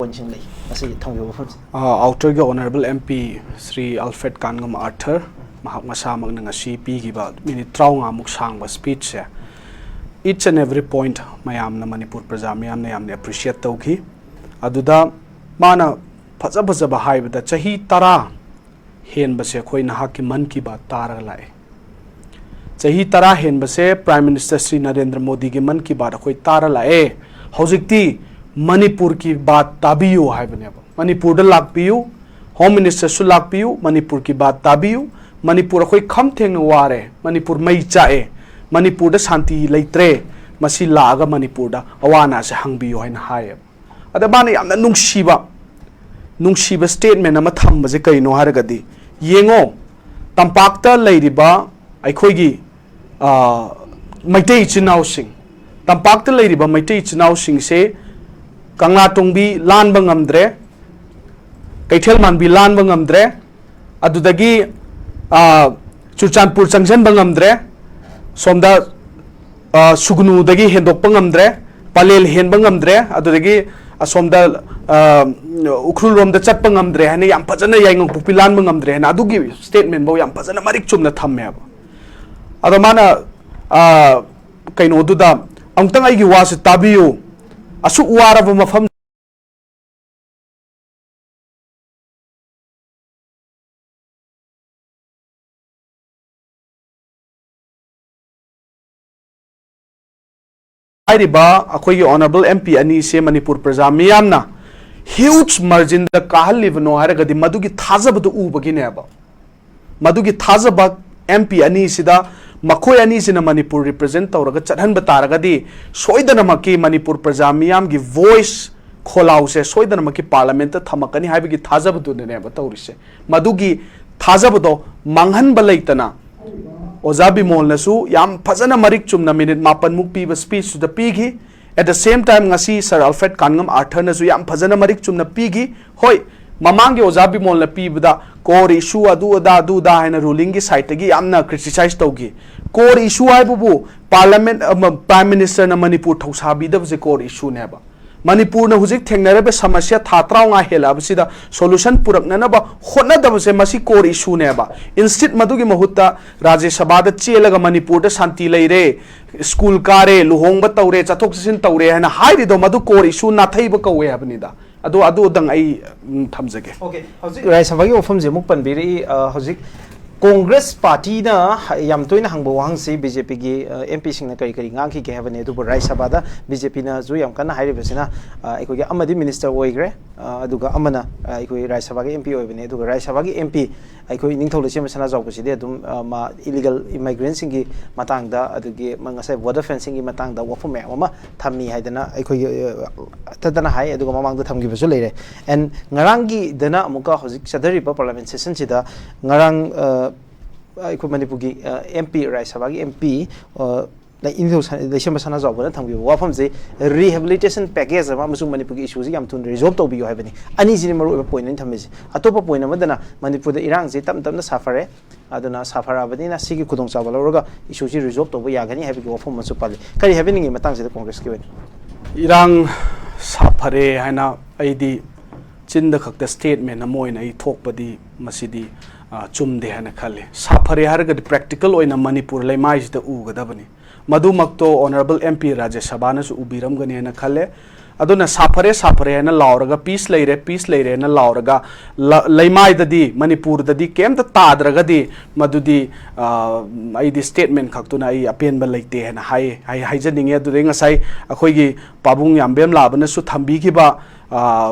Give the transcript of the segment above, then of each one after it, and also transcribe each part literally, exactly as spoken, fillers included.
ꯄꯣꯏꯟꯁꯤꯡ ꯂꯩ ꯃꯁꯤ ꯊꯝꯈꯤꯕ ꯃꯐꯝꯁꯤꯗ꯫ ꯑꯥ, ꯑꯥꯎꯇꯔꯒꯤ honourable M P Shri Alfred Kangam Arthur, ꯃꯍꯥꯛ ꯃꯁꯥꯃꯛꯅ ꯉꯁꯤ ꯄꯤꯈꯤꯕ ꯃꯤꯅꯤꯠ ꯇꯔꯥꯃꯉꯥꯃꯨꯛ ꯁꯥꯡꯕ ꯁ꯭ꯄꯤꯆꯁꯦ, each and every point ꯃꯌꯥꯝꯅ, ꯃꯅꯤꯄꯨꯔ ꯄ꯭ꯔꯖꯥ ꯃꯤꯌꯥꯝꯅ ꯌꯥꯝꯅ ꯑꯦꯄ꯭ꯔꯤꯁꯤꯌꯦꯠ ꯇꯧꯈꯤ꯫ ꯑꯗꯨꯗ ꯃꯥꯅ ꯐꯖ ꯐꯖꯕ ꯍꯥꯏꯕꯗ, ꯆꯍꯤ ꯇꯔꯥ ꯍꯦꯟꯕꯁꯦ ꯑꯩꯈꯣꯏ ꯅꯍꯥꯛꯀꯤ ꯃꯟ ꯀꯤ ꯕꯥꯠ ꯇꯥꯔꯒ ꯂꯥꯛꯑꯦ꯫ ꯆꯍꯤ ꯇꯔꯥ ꯍꯦꯟꯕꯁꯦ ꯄ꯭ꯔꯥꯏꯝ ꯃꯤꯅꯤꯁꯇꯔ ꯁ꯭ꯔꯤ ꯅꯔꯦꯟꯗ꯭ꯔ ꯃꯣꯗꯤꯒꯤ ꯃꯟ ꯀꯤ ꯕꯥꯠ ꯑꯩꯈꯣꯏ ꯇꯥꯔ ꯂꯥꯛꯑꯦ꯫ ꯍꯧꯖꯤꯛꯇꯤ ꯃꯅꯤꯄꯨꯔ ꯀꯤ ꯕꯥꯠ ꯇꯥꯕꯤꯌꯨ ꯍꯥꯏꯕꯅꯦꯕ꯫ ꯃꯅꯤꯄꯨꯔꯗ ꯂꯥꯛꯄꯤꯌꯨ, ꯍꯣꯝ ꯃꯤꯅꯤꯁꯇꯔꯁꯨ ꯂꯥꯛꯄꯤꯌꯨ, ꯃꯅꯤꯄꯨꯔ ꯀꯤ ꯕꯥꯠ ꯇꯥꯕꯤꯌꯨ꯫ ꯃꯅꯤꯄꯨꯔ ꯑꯩꯈꯣꯏ ꯈꯝ ꯊꯦꯡꯅ ꯋꯥꯔꯦ, ꯃꯅꯤꯄꯨꯔ ꯃꯩ ꯆꯥꯛꯑꯦ, ꯃꯅꯤꯄꯨꯔꯗ ꯁꯥꯟꯇꯤ ꯂꯩꯇ꯭ꯔꯦ, ꯃꯁꯤ ꯂꯥꯛꯑꯒ ꯃꯅꯤꯄꯨꯔꯗ ꯑꯋꯥ ꯑꯅꯥꯁꯦ ꯍꯪꯕꯤꯌꯨ ꯍꯥꯏꯅ ꯍꯥꯏꯌꯦꯕ꯫ ꯑꯗ ꯃꯥꯅ ꯌꯥꯝꯅ ꯅꯨꯡꯁꯤꯕ, ꯅꯨꯡꯁꯤꯕ ꯁ꯭ꯇꯦꯠꯃꯦꯟ ꯑꯃ ꯊꯝꯕꯁꯦ ꯀꯩꯅꯣ ꯍꯥꯏꯔꯒꯗꯤ, ꯌꯦꯡꯉꯣ, ꯇꯝꯄꯥꯛꯇ ꯂꯩꯔꯤꯕ ꯑꯩꯈꯣꯏꯒꯤ, ꯑ, ꯃꯩꯇꯩ ꯏꯆꯤꯟ ꯏꯅꯥꯎꯁꯤꯡ, ꯇꯝꯄꯥꯛꯇ ꯂꯩꯔꯤꯕ ꯃꯩꯇꯩ ꯏꯆꯤꯟ ꯏꯅꯥꯎꯁꯤꯡꯁꯦ ꯀꯪꯂꯥ ꯇꯣꯡꯕꯤ ꯂꯥꯟꯕ ꯉꯝꯗ꯭ꯔꯦ, ꯀꯩꯊꯦꯜ ꯃꯥꯟꯕꯤ ꯂꯥꯟꯕ ꯉꯝꯗ꯭ꯔꯦ, ꯑꯗꯨꯗꯒꯤ, ꯑ, ꯆꯨꯔꯆꯥꯟꯄꯨꯔ ꯆꯪꯁꯤꯟꯕ ꯉꯝꯗ꯭ꯔꯦ, ꯁꯣꯝꯗ, ꯑ, ꯁꯨꯒꯅꯨꯗꯒꯤ ꯍꯦꯟꯗꯣꯛꯄ ꯉꯝꯗ꯭ꯔꯦ, ꯄꯂꯦꯜ ꯍꯦꯟꯕ ꯉꯝꯗ꯭ꯔꯦ, ꯑꯗꯨꯗꯒꯤ ꯑꯁꯣꯝꯗ, ꯑ, ꯎꯈ꯭ꯔꯨꯜ ꯔꯣꯝꯗ ꯆꯠꯄ ꯉꯝꯗ꯭ꯔꯦ ꯍꯥꯏꯅ, ꯌꯥꯝ ꯐꯖꯅ ꯌꯥꯏꯉꯪꯄꯣꯛꯄꯤ ꯂꯥꯟꯕ ꯉꯝꯗ꯭ꯔꯦ ꯍꯥꯏꯅ ꯑꯗꯨꯒꯤ ꯁ꯭ꯇꯦꯠꯃꯦꯟ ꯐꯥꯎ ꯌꯥꯝ ꯐꯖꯅ ꯃꯔꯤꯛ ꯆꯨꯝꯅ ꯊꯝꯃꯦꯕ꯫ ꯑꯗꯣ ꯃꯥꯅ, ꯑ, ꯀꯩꯅꯣꯗꯨꯗ, "ꯑꯃꯨꯛꯇꯪ ꯑꯩꯒꯤ ꯋꯥꯁꯦ ꯇꯥꯕꯤꯌꯨ, ꯑꯁꯨꯛ ꯋꯥꯔꯕ ꯃꯐꯝ" ꯍꯥꯏꯔꯤꯕ ꯑꯩꯈꯣꯏꯒꯤ ꯑꯣꯅꯔꯦꯕꯜ ꯑꯦꯝ ꯄꯤ ꯑꯅꯤꯁꯦ ꯃꯅꯤꯄꯨꯔ ꯄ꯭ꯔꯖꯥ ꯃꯤꯌꯥꯝꯅ ꯍ꯭ꯌꯨꯖ ꯃꯥꯔꯖꯤꯟꯗ ꯀꯥꯍꯜꯂꯤꯕꯅꯣ ꯍꯥꯏꯔꯒꯗꯤ, ꯃꯗꯨꯒꯤ ꯊꯥꯖꯕꯗꯨ ꯎꯕꯒꯤꯅꯦꯕ꯫ ꯃꯗꯨꯒꯤ ꯊꯥꯖꯕ ꯑꯦꯝ ꯄꯤ ꯑꯅꯤꯁꯤꯗ, ꯃꯈꯣꯏ ꯑꯅꯤꯁꯤꯅ ꯃꯅꯤꯄꯨꯔ ꯔꯤꯄ꯭ꯔꯖꯦꯟ ꯇꯧꯔꯒ ꯆꯠꯍꯟꯕ ꯇꯥꯔꯒꯗꯤ, ꯁꯣꯏꯗꯅꯃꯛꯀꯤ ꯃꯅꯤꯄꯨꯔ ꯄ꯭ꯔꯖꯥ ꯃꯤꯌꯥꯝꯒꯤ ꯚꯣꯏꯁ ꯈꯣꯜꯂꯥꯎꯁꯦ ꯁꯣꯏꯗꯅꯃꯛꯀꯤ ꯄꯥꯔꯂꯥꯃꯦꯟꯠꯇ ꯊꯝꯃꯛꯀꯅꯤ ꯍꯥꯏꯕꯒꯤ ꯊꯥꯖꯕꯗꯨꯅꯅꯦꯕ ꯇꯧꯔꯤꯁꯦ꯫ ꯃꯗꯨꯒꯤ ꯊꯥꯖꯕꯗꯣ ꯃꯥꯡꯍꯟꯕ ꯂꯩꯇꯅ, ꯑꯣꯖꯥ ꯕꯤꯃꯣꯜꯅꯁꯨ ꯌꯥꯝ ꯐꯖꯅ ꯃꯔꯤꯛ ꯆꯨꯝꯅ ꯃꯤꯅꯤꯠ ꯃꯥꯄꯟꯃꯨꯛ ꯄꯤꯕ ꯁ꯭ꯄꯤꯆꯇꯨꯗ ꯄꯤꯈꯤ꯫ At the same time, ꯉꯁꯤ ꯁꯔ ꯑꯜꯐ꯭ꯔꯦꯗ ꯀꯥꯟꯉꯝ ꯑꯥꯔꯊꯔꯅꯁꯨ ꯌꯥꯝ ꯐꯖꯅ ꯃꯔꯤꯛ ꯆꯨꯝꯅ ꯄꯤꯈꯤ꯫ ꯍꯣꯏ, ꯃꯃꯥꯡꯒꯤ ꯑꯣꯖꯥ ꯕꯤꯃꯣꯜꯅ ꯄꯤꯕꯗ core issue ꯑꯗꯨ ꯑꯗꯥ, ꯑꯗꯨ ꯑꯗꯥ ꯍꯥꯏꯅ ꯔꯨꯂꯤꯡꯒꯤ ꯁꯥꯏꯠꯇꯒꯤ ꯌꯥꯝꯅ ꯀ꯭ꯔꯤꯇꯤꯁꯥꯏꯖ ꯇꯧꯈꯤ꯫ Core issue ꯍꯥꯏꯕꯕꯨ ꯄꯥꯔꯂꯥꯃꯦꯟꯠ, ꯑꯃ, ꯄ꯭ꯔꯥꯏꯝ ꯃꯤꯅꯤꯁꯇꯔꯅ ꯃꯅꯤꯄꯨꯔ ꯊꯧꯁꯥꯕꯤꯗꯕꯁꯦ core issueꯅꯦꯕ꯫ ꯃꯅꯤꯄꯨꯔꯅ ꯍꯧꯖꯤꯛ ꯊꯦꯡꯅꯔꯤꯕ ꯁꯃꯁ꯭ꯌꯥ ꯊꯥ ꯇꯔꯥꯃꯉꯥ ꯍꯦꯜꯂꯛꯑꯕꯁꯤꯗ solution ꯄꯨꯔꯛꯅꯅꯕ ꯍꯣꯠꯅꯗꯕꯁꯦ ꯃꯁꯤ core issue ꯅꯦꯕ꯫ Instead ꯃꯗꯨꯒꯤ ꯃꯍꯨꯠꯇ ꯔꯥꯖ꯭ꯌ ꯁꯚꯥꯗ ꯆꯦꯜꯂꯒ ꯃꯅꯤꯄꯨꯔꯗ ꯁꯥꯟꯇꯤ ꯂꯩꯔꯦ, ꯁ꯭ꯀꯨꯜ ꯀꯥꯔꯦ, ꯂꯨꯍꯣꯡꯕ ꯇꯧꯔꯦ, ꯆꯠꯊꯣꯛ ꯆꯠꯁꯤꯟ ꯇꯧꯔꯦ ꯍꯥꯏꯅ ꯍꯥꯏꯔꯤꯗꯣ ꯃꯗꯨ core issue ꯅꯥꯊꯩꯕ ꯀꯧꯋꯦ ꯍꯥꯏꯕꯅꯤꯗ꯫ ꯑꯗꯨ ꯑꯗꯨꯗꯪ ꯑꯩ ꯎꯝ, ꯊꯝꯖꯒꯦ꯫ Okay, ꯍꯧꯖꯤꯛ ꯔꯥꯖ꯭ꯌ ꯁꯚꯥꯒꯤ ꯋꯥꯐꯝꯁꯦ ꯑꯃꯨꯛ ꯄꯟꯕꯤꯔꯛꯏ꯫ ꯑ, ꯍꯧꯖꯤꯛ ꯀꯣꯡꯒ꯭ꯔꯦꯁ ꯄꯥꯔꯇꯤꯅ ꯍ- ꯌꯥꯝ ꯇꯣꯏꯅ ꯍꯪꯕ ꯋꯥꯍꯪꯁꯤ ꯕꯤ ꯖꯦ ꯄꯤꯒꯤ ꯑꯦꯝ ꯄꯤꯁꯤꯡꯅ ꯀꯔꯤ ꯀꯔꯤ ꯉꯥꯡꯈꯤꯒꯦ ꯍꯥꯏꯕꯅꯤ꯫ ꯑꯗꯨꯕꯨ ꯔꯥꯖ꯭ꯌ ꯁꯚꯥꯗ ꯕꯤ ꯖꯦ ꯄꯤꯅꯁꯨ ꯌꯥꯝ ꯀꯟꯅ ꯍꯥꯏꯔꯤꯕꯁꯤꯅ, ꯑ, ꯑꯩꯈꯣꯏꯒꯤ ꯑꯃꯗꯤ ꯃꯤꯅꯤꯁꯇꯔ ꯑꯣꯏꯈ꯭ꯔꯦ, ꯑ, ꯑꯗꯨꯒ ꯑꯃꯅ, ꯑ, ꯑꯩꯈꯣꯏ ꯔꯥꯖ꯭ꯌ ꯁꯚꯥꯒꯤ ꯑꯦꯝ ꯄꯤ ꯑꯣꯏꯕꯅꯤ꯫ ꯑꯗꯨꯒ ꯔꯥꯖ꯭ꯌ ꯁꯚꯥꯒꯤ ꯑꯦꯝ ꯄꯤ ꯑꯩꯈꯣꯏ ꯅꯤꯡꯊꯧ ꯂꯩꯁꯦꯝꯕ ꯁꯅꯥꯖꯥꯎꯕꯁꯤꯗꯤ ꯑꯗꯨꯝ, ꯑ, ꯃꯥ ꯏꯂꯤꯒꯦꯜ ꯏꯃꯥꯏꯒ꯭ꯔꯦꯟꯁꯤꯡꯒꯤ ꯃꯇꯥꯡꯗ, ꯑꯗꯨꯒꯤ ꯃ- ꯉꯁꯥꯏ ꯕꯣꯔꯗꯔ ꯐꯦꯟꯁꯤꯡꯒꯤ ꯃꯇꯥꯡꯗ ꯋꯥꯐꯝ ꯃꯌꯥꯝ ꯑꯃ ꯊꯝꯃꯤ ꯍꯥꯏꯗꯅ ꯑꯩꯈꯣꯏꯒꯤ, ꯑ, ꯇꯠꯇꯅ ꯍꯥꯏ, ꯑꯗꯨꯒ ꯃꯃꯥꯡꯗ ꯊꯝꯈꯤꯕꯁꯨ ꯂꯩꯔꯦ꯫ ꯑꯦꯟ ꯉꯔꯥꯡꯒꯤꯗꯅ ꯑꯃꯨꯛꯀ ꯍꯧꯖꯤꯛ ꯆꯠꯊꯔꯤꯕ ꯄꯥꯔꯂꯤꯌꯥꯃꯦꯟ ꯁꯦꯁꯟꯁꯤꯗ ꯉꯔꯥꯡ, ꯑ, ꯑꯩꯈꯣꯏ ꯃꯅꯤꯄꯨꯔꯒꯤ ꯑꯦꯝ ꯄꯤ, ꯔꯥꯖ꯭ꯌ ꯁꯚꯥꯒꯤ ꯑꯦꯝ ꯄꯤ ꯏꯅꯤꯡꯊꯧ ꯁ- ꯂꯩꯁꯦꯝꯕ ꯁꯅꯥꯖꯥꯎꯕꯅ ꯊꯝꯈꯤꯕ ꯋꯥꯐꯝꯁꯦ ꯔꯤꯍꯦꯕꯤꯂꯤꯇꯦꯁꯟ ꯄꯦꯀꯦꯖ ꯑꯃ ꯑꯃꯁꯨꯡ ꯃꯅꯤꯄꯨꯔꯒꯤ ꯏꯁꯨꯁꯤ ꯌꯥꯝ ꯊꯨꯅ ꯔꯤꯖꯣꯜꯕ ꯇꯧꯕꯤꯌꯨ ꯍꯥꯏꯕꯅꯤ꯫ ꯑꯅꯤꯁꯤꯅꯤ ꯃꯔꯨꯑꯣꯏꯕ ꯄꯣꯏꯟ ꯑꯣꯏꯅ ꯊꯝꯃꯤꯁꯦ꯫ ꯑꯇꯣꯞꯄ ꯄꯣꯏꯟ ꯑꯃꯗꯅ ꯃꯅꯤꯄꯨꯔꯗ ꯏꯔꯥꯡꯁꯤ ꯇꯞ ꯇꯞꯅ ꯁꯥꯐꯔꯦ, ꯑꯗꯨꯅ ꯁꯥꯐꯔꯛꯑꯕꯅꯤꯅ ꯁꯤꯒꯤ ꯈꯨꯗꯣꯡꯆꯥꯕ ꯂꯧꯔꯒ ꯏꯁꯨꯁꯤ ꯔꯤꯖꯣꯜꯕ ꯇꯧꯕ ꯌꯥꯒꯅꯤ ꯍꯥꯏꯕꯒꯤ ꯋꯥꯐꯝ ꯑꯃꯁꯨ ꯄꯜꯂꯤ꯫ ꯀꯔꯤ ꯍꯥꯏꯕꯤꯅꯤꯡꯉꯤ ꯃꯇꯥꯡꯁꯤꯗ ꯀꯣꯡꯒ꯭ꯔꯦꯁꯀꯤ ꯑꯣꯏꯅ? ꯏꯔꯥꯡ ꯁꯥꯐꯔꯦ ꯍꯥꯏꯅ ꯑꯩꯗꯤ ꯆꯤꯟꯗ ꯈꯛꯇ statement ꯑꯃ ꯑꯣꯏꯅ ꯑꯩ ꯊꯣꯛꯄꯗꯤ ꯃꯁꯤꯗꯤ ꯑ, ꯆꯨꯝꯗꯦ ꯍꯥꯏꯅ ꯈꯜꯂꯤ꯫ ꯁꯥꯐꯔꯦ ꯍꯥꯏꯔꯒꯗꯤ practical ꯑꯣꯏꯅ ꯃꯅꯤꯄꯨꯔ ꯂꯩꯃꯥꯏꯁꯤꯗ ꯎꯒꯗꯕꯅꯤ꯫ ꯃꯗꯨꯃꯛꯇꯣ Honourable M P ꯔꯥꯖ꯭ꯌ ꯁꯚꯥꯅꯁꯨ ꯎꯕꯤꯔꯝꯒꯅꯤ ꯍꯥꯏꯅ ꯈꯜꯂꯦ꯫ ꯑꯗꯨꯅ ꯁꯥꯐꯔꯦ ꯁꯥꯐꯔꯦ ꯍꯥꯏꯅ ꯂꯥꯎꯔꯒ, peace ꯂꯩꯔꯦ peace ꯂꯩꯔꯦ ꯍꯥꯏꯅ ꯂꯥꯎꯔꯒ ꯂ- ꯂꯩꯃꯥꯏꯗꯗꯤ, ꯃꯅꯤꯄꯨꯔꯗꯗꯤ ꯀꯩꯝꯇ ꯇꯥꯗ꯭ꯔꯒꯗꯤ ꯃꯗꯨꯗꯤ, ꯑ, ꯑꯩꯗꯤ statement ꯈꯛꯇꯨꯅ ꯑꯩ ꯑꯄꯦꯟꯕ ꯂꯩꯇꯦ ꯍꯥꯏꯅ ꯍꯥꯏ ꯍꯥꯏ- ꯍꯥꯏꯖꯅꯤꯡꯉꯤ꯫ ꯑꯗꯨꯗꯩ ꯉꯁꯥꯏ ꯑꯩꯈꯣꯏꯒꯤ ꯄꯥꯕꯨꯡ ꯌꯥꯝꯕꯦꯝ ꯂꯥꯕꯅꯁꯨ ꯊꯝꯕꯤꯈꯤꯕ, ꯑ,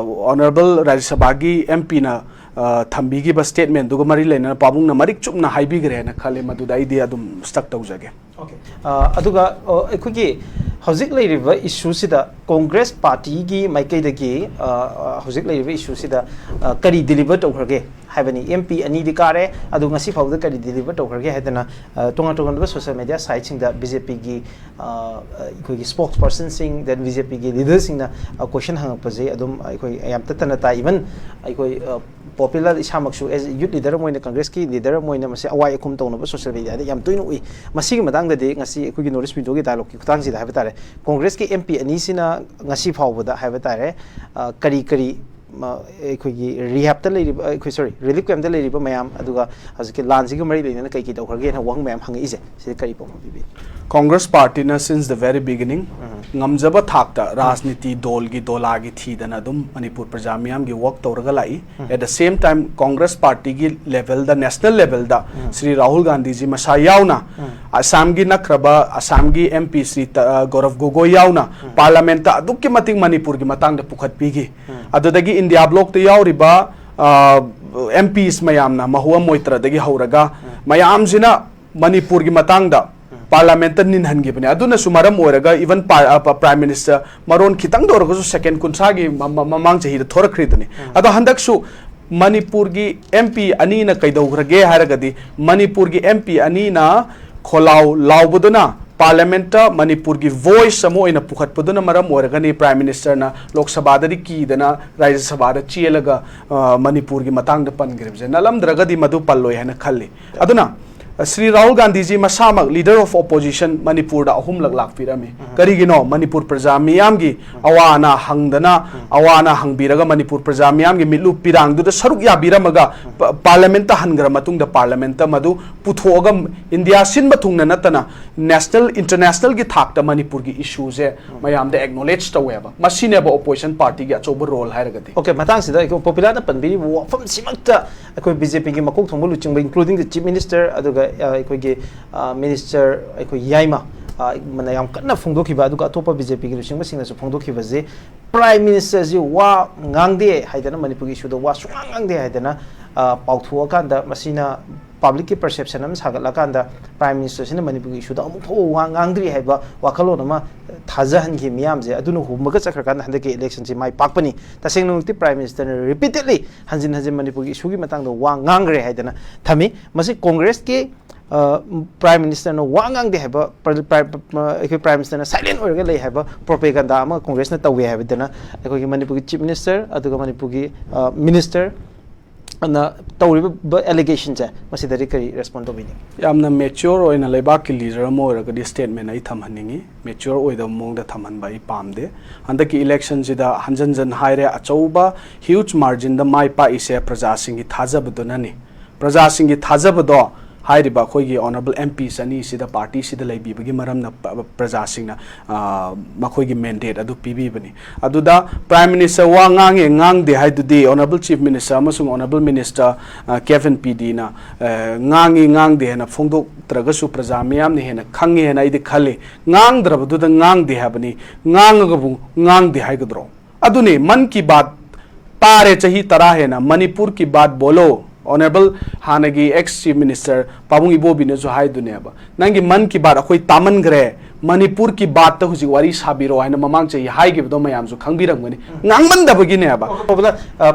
Honourable ꯔꯥꯖ꯭ꯌ ꯁꯚꯥꯒꯤ M P ꯅ, ꯑ, ꯊꯝꯕꯤꯈꯤꯕ statement ꯗꯨꯒ ꯃꯔꯤ ꯂꯩꯅꯅ ꯄꯥꯕꯨꯡꯅ ꯃꯔꯤꯛ ꯆꯨꯝꯅ ꯍꯥꯏꯕꯤꯈ꯭ꯔꯦ ꯍꯥꯏꯅ ꯈꯜꯂꯤ꯫ ꯃꯗꯨꯗ ꯑꯩꯗꯤ ꯑꯗꯨꯝ stuck ꯇꯧꯖꯒꯦ꯫ Okay. ꯑ, ꯑꯗꯨꯒ, ꯑ, ꯑꯩꯈꯣꯏꯒꯤ ꯍꯧꯖꯤꯛ ꯂꯩꯔꯤꯕ ꯏꯁꯨꯁꯤꯗ ꯀꯣꯡꯒ꯭ꯔꯦꯁ ꯄꯥꯔꯇꯤꯒꯤ ꯃꯥꯏꯀꯩꯗꯒꯤ, ꯑ, ꯑ, ꯍꯧꯖꯤꯛ ꯂꯩꯔꯤꯕ ꯏꯁꯨꯁꯤꯗ, ꯑ, ꯀꯔꯤ ꯗꯤꯂꯤꯚꯔ ꯇꯧꯈ꯭ꯔꯒꯦ ꯍꯥꯏꯕꯅꯤ? ꯑꯦꯝ ꯄꯤ ꯑꯅꯤꯗꯤ ꯀꯥꯔꯦ, ꯑꯗꯨ ꯉꯁꯤ ꯐꯥꯎꯕꯗ ꯀꯔꯤ ꯗꯤꯂꯤꯚꯔ ꯇꯧꯈ꯭ꯔꯒꯦ ꯍꯥꯏꯗꯅ, ꯑ, ꯇꯣꯉꯥꯟ ꯇꯣꯉꯥꯟꯕ ꯁꯣꯁꯤꯌꯦꯜ ꯃꯦꯗꯤꯌꯥ ꯁꯥꯏꯠꯁꯤꯡꯗ ꯕꯤ ꯖꯦ ꯄꯤꯒꯤ, ꯑ, ꯑꯩꯈꯣꯏꯒꯤ ꯁ꯭ꯄꯣꯛꯁ ꯄꯔꯁꯟꯁꯤꯡ, then ꯕꯤ ꯖꯦ ꯄꯤꯒꯤ ꯂꯤꯗꯔꯁꯤꯡꯅ, ꯑ, ꯀꯣꯏꯁꯟ ꯍꯪꯉꯛꯄꯁꯦ ꯑꯗꯨꯝ ꯑꯩꯈꯣꯏ ꯌꯥꯝ ꯇꯠꯇꯅ ꯇꯥꯏ꯫ Even ꯑꯩꯈꯣꯏ, ꯑ, ꯄꯣꯄꯨꯂꯔ ꯏꯁꯥꯃꯛꯁꯨ ꯑꯦꯖ ꯌꯨꯠ ꯂꯤꯗꯔ ꯑꯃ ꯑꯣꯏꯅ, ꯀꯪꯒ꯭ꯔꯦꯁꯀꯤ ꯂꯤꯗꯔ ꯑꯃ ꯑꯣꯏꯅ ꯃꯁꯤ ꯑꯋꯥꯏ ꯑꯈꯨꯝ ꯇꯧꯅꯕ ꯁꯣꯁꯤꯌꯦꯜ ꯃꯦꯗꯤꯌꯥꯗ ꯌꯥꯝ ꯇꯣꯏꯅ ꯎꯏ꯫ ꯃꯁꯤꯒꯤ ꯃꯇꯥꯡꯗꯗꯤ ꯉꯁꯤ ꯑꯩꯈꯣꯏꯒꯤ ꯅꯣꯔꯠ ꯏꯁ ꯃꯤꯗꯣꯒꯤ ꯗꯥꯏꯂꯣꯒꯀꯤ ꯈꯨꯊꯥꯡꯁꯤꯗ ꯍꯥꯏꯕ ꯇꯥꯔꯦ, ꯀꯣꯡꯒ꯭ꯔꯦꯁꯀꯤ ꯑꯦꯝ ꯄꯤ ꯑꯅꯤꯁꯤꯅ ꯉꯁꯤ ꯐꯥꯎꯕꯗ ꯍꯥꯏꯕ ꯇꯥꯔꯦ, ꯑ, ꯀꯔꯤ ꯀꯔꯤ, ꯑ, ꯑꯩꯈꯣꯏꯒꯤ ꯔꯤꯍꯦꯞꯇ ꯂꯩꯔꯤꯕ, ꯑꯩꯈꯣꯏ, ꯁꯣꯔꯤ, ꯔꯤꯂꯤꯐ ꯀꯦꯝꯞꯇ ꯂꯩꯔꯤꯕ ꯃꯌꯥꯝ, ꯑꯗꯨꯒ ꯍꯧꯖꯤꯛꯀꯤ ꯂꯥꯟꯁꯤꯒ ꯃꯔꯤ ꯂꯩꯅꯅ ꯀꯩ ꯀꯩ ꯇꯧꯈ꯭ꯔꯒꯦꯅ ꯋꯥꯍꯪ ꯃꯌꯥꯝ ꯍꯪꯉꯛꯏꯁꯦ, ꯁꯤꯗ ꯀꯔꯤ ꯄꯥꯎꯈꯨꯝ ꯄꯤꯕꯤꯅꯤ? Congress ꯄꯥꯔꯇꯤꯅ since the very beginning ꯉꯝꯖꯕ ꯊꯥꯛꯇ ꯔꯥꯖꯅꯤꯇꯤ ꯗꯣꯜꯒꯤ ꯗꯣꯂꯥꯒꯤ ꯊꯤꯗꯅ ꯑꯗꯨꯝ ꯃꯅꯤꯄꯨꯔ ꯄ꯭ꯔꯖꯥ ꯃꯤꯌꯥꯝꯒꯤ ꯋꯥꯛ ꯇꯧꯔꯒ ꯂꯥꯛꯏ꯫ At the same time, Congress ꯄꯥꯔꯇꯤꯒꯤ ꯂꯦꯚꯦꯜꯗ, ꯅꯦꯁꯅꯦꯜ ꯂꯦꯚꯦꯜꯗ ꯁ꯭ꯔꯤ ꯔꯥꯍꯨꯜ ꯒꯥꯟꯙꯤꯖꯤ ꯃꯁꯥ ꯌꯥꯎꯅ, ꯑꯁꯥꯝꯒꯤ ꯅꯛꯈ꯭ꯔꯕ ꯑꯁꯥꯝꯒꯤ ꯑꯦꯝ ꯄꯤ ꯁ꯭ꯔꯤ ꯇ-, ꯑ, ꯒꯧꯔꯕ ꯒꯣꯒꯣꯏ ꯌꯥꯎꯅ ꯄꯥꯔꯂꯥꯃꯦꯟꯠꯇ ꯑꯗꯨꯛꯀꯤ ꯃꯇꯤꯛ ꯃꯅꯤꯄꯨꯔꯒꯤ ꯃꯇꯥꯡꯗ ꯄꯨꯈꯠꯄꯤꯈꯤ꯫ ꯑꯗꯨꯗꯒꯤ ꯏꯟꯗꯤꯌꯥ ꯕ꯭ꯂꯣꯛꯇ ꯌꯥꯎꯔꯤꯕ, ꯑ, ꯑꯦꯝ ꯄꯤꯁ ꯃꯌꯥꯝꯅ, ꯃꯍꯨꯋꯥ ꯃꯣꯏꯇ꯭ꯔꯗꯒꯤ ꯍꯧꯔꯒ ꯃꯌꯥꯝꯁꯤꯅ ꯃꯅꯤꯄꯨꯔꯒꯤ ꯃꯇꯥꯡꯗ ꯄꯥꯔꯂꯥꯃꯦꯟꯠꯇ ꯅꯤꯟꯍꯟꯈꯤꯕꯅꯤ꯫ ꯑꯗꯨꯅꯁꯨ ꯃꯔꯝ ꯑꯣꯏꯔꯒ even ꯄ꯭ꯔꯥꯏꯝ ꯃꯤꯅꯤꯁꯇꯔ ꯃꯔꯣꯟ ꯈꯤꯇꯪꯗ ꯑꯣꯏꯔꯒꯁꯨ ꯁꯦꯀꯦꯟ ꯀꯨꯟꯊ꯭ꯔꯥꯒꯤ ꯃ-, ꯃ-, ꯃꯃꯥꯡ ꯆꯍꯤꯗ ꯊꯣꯔꯛꯈ꯭ꯔꯤꯗꯨꯅꯤ꯫ ꯑꯗꯣ ꯍꯟꯗꯛꯁꯨ ꯃꯅꯤꯄꯨꯔꯒꯤ ꯑꯦꯝ ꯄꯤ ꯑꯅꯤꯅ ꯀꯩꯗꯧꯈ꯭ꯔꯒꯦ ꯍꯥꯏꯔꯒꯗꯤ, ꯃꯅꯤꯄꯨꯔꯒꯤ ꯑꯦꯝ ꯄꯤ ꯑꯅꯤꯅ ꯈꯣꯜꯂꯥꯎ ꯂꯥꯎꯕꯗꯨꯅ ꯄꯥꯔꯂꯥꯃꯦꯟꯠꯇ ꯃꯅꯤꯄꯨꯔꯒꯤ ꯚꯣꯏꯁ ꯑꯃ ꯑꯣꯏꯅ ꯄꯨꯈꯠꯄꯗꯨꯅ ꯃꯔꯝ ꯑꯣꯏꯔꯒꯅꯤ ꯄ꯭ꯔꯥꯏꯝ ꯃꯤꯅꯤꯁꯇꯔꯅ ꯂꯣꯛ ꯁꯚꯥꯗꯗꯤ ꯀꯤꯗꯅ ꯔꯥꯖ꯭ꯌ ꯁꯚꯥꯗ ꯆꯦꯜꯂꯒ, ꯑ, ꯃꯅꯤꯄꯨꯔꯒꯤ ꯃꯇꯥꯡꯗ ꯄꯟꯈ꯭ꯔꯤꯕꯁꯦ꯫ ꯅꯠꯂꯝꯗ꯭ꯔꯒꯗꯤ ꯃꯗꯨ ꯄꯜꯂꯣꯏ ꯍꯥꯏꯅ ꯈꯜꯂꯤ꯫ ꯑꯗꯨꯅ, ꯑ, ꯁ꯭ꯔꯤ ꯔꯥꯍꯨꯜ ꯒꯥꯟꯙꯤꯖꯤ ꯃꯁꯥꯃꯛ leader of opposition ꯃꯅꯤꯄꯨꯔꯗ ꯑꯍꯨꯝꯂꯛ ꯂꯥꯛꯄꯤꯔꯝꯃꯤ꯫ ꯀꯔꯤꯒꯤꯅꯣ? ꯃꯅꯤꯄꯨꯔ ꯄ꯭ꯔꯖꯥ ꯃꯤꯌꯥꯝꯒꯤ ꯑꯋꯥ ꯑꯅꯥ ꯍꯪꯗꯅ, ꯑꯋꯥ ꯑꯅꯥ ꯍꯪꯕꯤꯔꯒ ꯃꯅꯤꯄꯨꯔ ꯄ꯭ꯔꯖꯥ ꯃꯤꯌꯥꯝꯒꯤ ꯃꯤꯠꯂꯨ ꯄꯤꯔꯥꯡꯗꯨꯗ ꯁꯔꯨꯛ ꯌꯥꯕꯤꯔꯝꯃꯒ ꯄ-, ꯄꯥꯔꯂꯥꯃꯦꯟꯠꯇ ꯍꯟꯈ꯭ꯔ ꯃꯇꯨꯡꯗ ꯄꯥꯔꯂꯥꯃꯦꯟꯠꯇ ꯃꯗꯨ ꯄꯨꯊꯣꯛꯑꯒ ꯏꯟꯗꯤꯌꯥ ꯁꯤꯟꯕ ꯊꯨꯡꯅ ꯅꯠꯇꯅ ꯅꯦꯁꯅꯦꯜ, ꯏꯟꯇꯔꯅꯦꯁꯅꯦꯜꯒꯤ ꯊꯥꯛꯇ ꯃꯅꯤꯄꯨꯔꯒꯤ ꯏꯁꯨꯁꯦ ꯃꯌꯥꯝꯗ ꯑꯦꯛꯅꯣꯂꯦꯖ ꯇꯧꯋꯦꯕ꯫ ꯃꯁꯤꯅꯦꯕ ꯑꯣꯄꯣꯖꯤꯁꯟ ꯄꯥꯔꯇꯤꯒꯤ ꯑꯆꯧꯕ ꯔꯣꯜ ꯍꯥꯏꯔꯒꯗꯤ꯫ ꯑꯣꯀꯦ, ꯃꯇꯥꯡꯁꯤꯗ ꯑꯩꯈꯣꯏ ꯄꯣꯄꯨꯂꯔꯅ ꯄꯟꯕꯤꯔꯤꯕ ꯋꯥꯐꯝꯁꯤꯃꯛꯇ ꯑꯩꯈꯣꯏ ꯕꯤ ꯖꯦ ꯄꯤꯒꯤ ꯃꯀꯣꯛ ꯊꯣꯡꯕ ꯂꯨꯆꯤꯡꯕ, including the chief minister, ꯑꯗꯨꯒ, ꯑ, ꯑꯩꯈꯣꯏꯒꯤ, ꯑ, ꯃꯤꯅꯤꯁꯇꯔ ꯑꯩꯈꯣꯏ ꯌꯥꯏꯃ, ꯑ, ꯃꯅ ꯌꯥꯝ ꯀꯟꯅ ꯐꯣꯡꯗꯣꯛꯈꯤꯕ, ꯑꯗꯨꯒ ꯑꯇꯣꯞꯄ ꯕꯤ ꯖꯦ ꯄꯤꯒꯤ ꯂꯨꯆꯤꯡꯕꯁꯤꯡꯅꯁꯨ ꯐꯣꯡꯗꯣꯛꯈꯤꯕꯁꯤ, ꯄ꯭ꯔꯥꯏꯝ ꯃꯤꯅꯤꯁꯇꯔꯁꯤ ꯋꯥ ꯉꯥꯡꯗꯦ ꯍꯥꯏꯗꯅ, ꯃꯅꯤꯄꯨꯔꯒꯤ ꯏꯁꯨꯗ ꯋꯥ ꯁꯨꯡꯉꯥꯡ ꯉꯥꯡꯗꯦ ꯍꯥꯏꯗꯅ, ꯑ, ꯄꯥꯎꯊꯣꯛꯑꯀꯥꯟꯗ, ꯃꯁꯤꯅ ꯄꯕ꯭ꯂꯤꯛꯀꯤ ꯄꯔꯁꯦꯞꯁꯟ ꯑꯃ ꯁꯥꯒꯠꯂꯀꯥꯟꯗ ꯄ꯭ꯔꯥꯏꯝ ꯃꯤꯅꯤꯁꯇꯔꯁꯤꯅ ꯃꯅꯤꯄꯨꯔꯒꯤ ꯏꯁꯨꯗ ꯑꯃꯨꯛ ꯐꯥꯎꯕ ꯋꯥ ꯉꯥꯡꯗ꯭ꯔꯤ ꯍꯥꯏꯕ ꯋꯥꯈꯜꯂꯣꯟ ꯑꯃ ꯊꯥꯖꯍꯟꯈꯤ ꯃꯤꯌꯥꯝꯁꯦ꯫ ꯑꯗꯨꯅ ꯍꯨꯝꯃꯒ ꯆꯠꯈ꯭ꯔꯀꯥꯟꯗ ꯍꯟꯗꯛꯀꯤ ꯏꯂꯦꯛꯁꯟꯁꯤ ꯃꯥꯏ ꯄꯥꯛꯄꯅꯤ꯫ ꯇꯁꯦꯡꯅꯃꯛꯇꯤ ꯄ꯭ꯔꯥꯏꯝ ꯃꯤꯅꯤꯁꯇꯔꯅ ꯔꯤꯄꯤꯇꯦꯗꯂꯤ, ꯍꯟꯖꯤꯟ ꯍꯟꯖꯤꯟ ꯃꯅꯤꯄꯨꯔꯒꯤ ꯏꯁꯨꯒꯤ ꯃꯇꯥꯡꯗ ꯋꯥ ꯉꯥꯡꯈ꯭ꯔꯦ ꯍꯥꯏꯗꯅ ꯊꯝꯃꯤ꯫ ꯃꯁꯤ ꯀꯣꯡꯒ꯭ꯔꯦꯁꯀꯤ, ꯑ, ꯄ꯭ꯔꯥꯏꯝ ꯃꯤꯅꯤꯁꯇꯔꯅ ꯋꯥ ꯉꯥꯡꯗꯦ ꯍꯥꯏꯕ, ꯄ꯭ꯔ-, ꯄ꯭ꯔꯥꯏ-, ꯑꯩꯈꯣꯏ ꯄ꯭ꯔꯥꯏꯝ ꯃꯤꯅꯤꯁꯇꯔꯅ ꯁꯥꯏꯂꯦꯟ ꯑꯣꯏꯔꯒ ꯂꯩ ꯍꯥꯏꯕ ꯄ꯭ꯔꯣꯄꯦꯒꯟꯗꯥ ꯑꯃ ꯀꯣꯡꯒ꯭ꯔꯦꯁꯅ ꯇꯧꯋꯦ ꯍꯥꯏꯕꯗꯅ ꯑꯩꯈꯣꯏꯒꯤ ꯃꯅꯤꯄꯨꯔꯒꯤ ꯆꯤꯐ ꯃꯤꯅꯤꯁꯇꯔ ꯑꯗꯨꯒ ꯃꯅꯤꯄꯨꯔꯒꯤ, ꯑ, ꯃꯤꯅꯤꯁꯇꯔ ꯑꯅ ꯇꯧꯔꯤꯕ ꯑꯦꯂꯤꯒꯦꯁꯟꯁꯦ, ꯃꯁꯤꯗꯗꯤ ꯀꯔꯤ ꯔꯦꯁꯄꯣꯟ ꯇꯧꯕꯤꯅꯤꯡꯉꯤ? ꯌꯥꯝꯅ ꯃꯦꯆ꯭ꯌꯣꯔ ꯑꯣꯏꯅ ꯂꯩꯕꯥꯛꯀꯤ ꯂꯤꯗꯔ ꯑꯃ ꯑꯣꯏꯔꯒꯗꯤ ꯁ꯭ꯇꯦꯠꯃꯦꯟ ꯑꯩ ꯊꯝꯍꯟꯅꯤꯡꯉꯤ꯫ ꯃꯦꯆ꯭ꯌꯣꯔ ꯑꯣꯏꯗꯕ ꯃꯑꯣꯡꯗ ꯊꯝꯍꯟꯕ ꯑꯩ ꯄꯥꯝꯗꯦ꯫ ꯍꯟꯗꯛꯀꯤ ꯏꯂꯦꯛꯁꯟꯁꯤꯗ ꯍꯟꯖꯟ ꯍꯟꯖꯟ ꯍꯥꯏꯔꯦ, ꯑꯆꯧꯕ ꯍ꯭ꯌꯨꯖ ꯃꯥꯔꯖꯤꯟꯗ ꯃꯥꯏ ꯄꯥꯛꯏꯁꯦ ꯄ꯭ꯔꯖꯥꯁꯤꯡꯒꯤ ꯊꯥꯖꯕꯗꯨꯅꯅꯤ꯫ ꯄ꯭ꯔꯖꯥꯁꯤꯡꯒꯤ ꯊꯥꯖꯕꯗꯣ ꯍꯥꯏꯔꯤꯕ ꯑꯩꯈꯣꯏꯒꯤ ꯑꯣꯅꯔꯦꯕꯜ ꯑꯦꯝ ꯄꯤꯁ ꯑꯅꯤꯁꯤꯗ, ꯄꯥꯔꯇꯤꯁꯤꯗ ꯂꯩꯕꯤꯕꯒꯤ ꯃꯔꯝꯅ ꯄ-, ꯄ꯭ꯔꯖꯥꯁꯤꯡꯅ, ꯑ, ꯃꯈꯣꯏꯒꯤ ꯃꯦꯟꯗꯦꯠ ꯑꯗꯨ ꯄꯤꯕꯤꯕꯅꯤ꯫ ꯑꯗꯨꯗ ꯄ꯭ꯔꯥꯏꯝ ꯃꯤꯅꯤꯁꯇꯔ ꯋꯥ ꯉꯥꯡꯉꯦ ꯉꯥꯡꯗꯦ ꯍꯥꯏꯗꯨꯗꯤ ꯑꯣꯅꯔꯦꯕꯜ ꯆꯤꯐ ꯃꯤꯅꯤꯁꯇꯔ ꯑꯃꯁꯨꯡ ꯑꯣꯅꯔꯦꯕꯜ ꯃꯤꯅꯤꯁꯇꯔ, ꯑ, ꯀꯦꯚꯤꯟ ꯄꯤꯗꯤꯅ, ꯑ, ꯉꯥꯡꯉꯤ ꯉꯥꯡꯗꯦ ꯍꯥꯏꯅ ꯐꯣꯡꯗꯣꯛꯇ꯭ꯔꯒꯁꯨ ꯄ꯭ꯔꯖꯥ ꯃꯤꯌꯥꯝꯅ ꯍꯦꯟꯅ ꯈꯪꯉꯤ ꯍꯥꯏꯅ ꯑꯩꯗꯤ ꯈꯜꯂꯤ꯫ ꯉꯥꯡꯗ꯭ꯔꯕꯗꯨꯗ ꯉꯥꯡꯗꯦ ꯍꯥꯏꯕꯅꯤ, ꯉꯥꯡꯉꯒꯕꯨ ꯉꯥꯡꯗꯦ ꯍꯥꯏꯒꯗ꯭ꯔꯣ? ꯑꯗꯨꯅꯤ ꯃꯟ ꯀꯤ ꯕꯥꯠ ꯇꯥꯔꯦ ꯆꯍꯤ ꯇꯔꯥ ꯍꯦꯟꯅ, ꯃꯅꯤꯄꯨꯔ ꯀꯤ ꯕꯥꯠ ꯕꯣꯂꯣ꯫ ꯑꯣꯅꯔꯦꯕꯜ ꯍꯥꯟꯅꯒꯤ ꯑꯦꯛꯁ ꯆꯤꯐ ꯃꯤꯅꯤꯁꯇꯔ ꯄꯥꯕꯨꯡ ꯏꯕꯣꯕꯤꯅꯁꯨ ꯍꯥꯏꯗꯨꯅꯦꯕ, "ꯅꯪꯒꯤ ꯃꯟ ꯀꯤ ꯕꯥꯠ ꯑꯩꯈꯣꯏ ꯇꯥꯃꯟꯈ꯭ꯔꯦ, ꯃꯅꯤꯄꯨꯔ ꯀꯤ ꯕꯥꯠꯇ ꯍꯧꯖꯤꯛ ꯋꯥꯔꯤ ꯁꯥꯕꯤꯔꯣ" ꯍꯥꯏꯅ ꯃꯃꯥꯡ ꯆꯍꯤ ꯍꯥꯏꯈꯤꯕꯗꯣ ꯃꯌꯥꯝꯁꯨ ꯈꯪꯕꯤꯔꯝꯒꯅꯤ꯫ ꯉꯥꯡꯃꯟꯗꯕꯒꯤꯅꯦꯕ꯫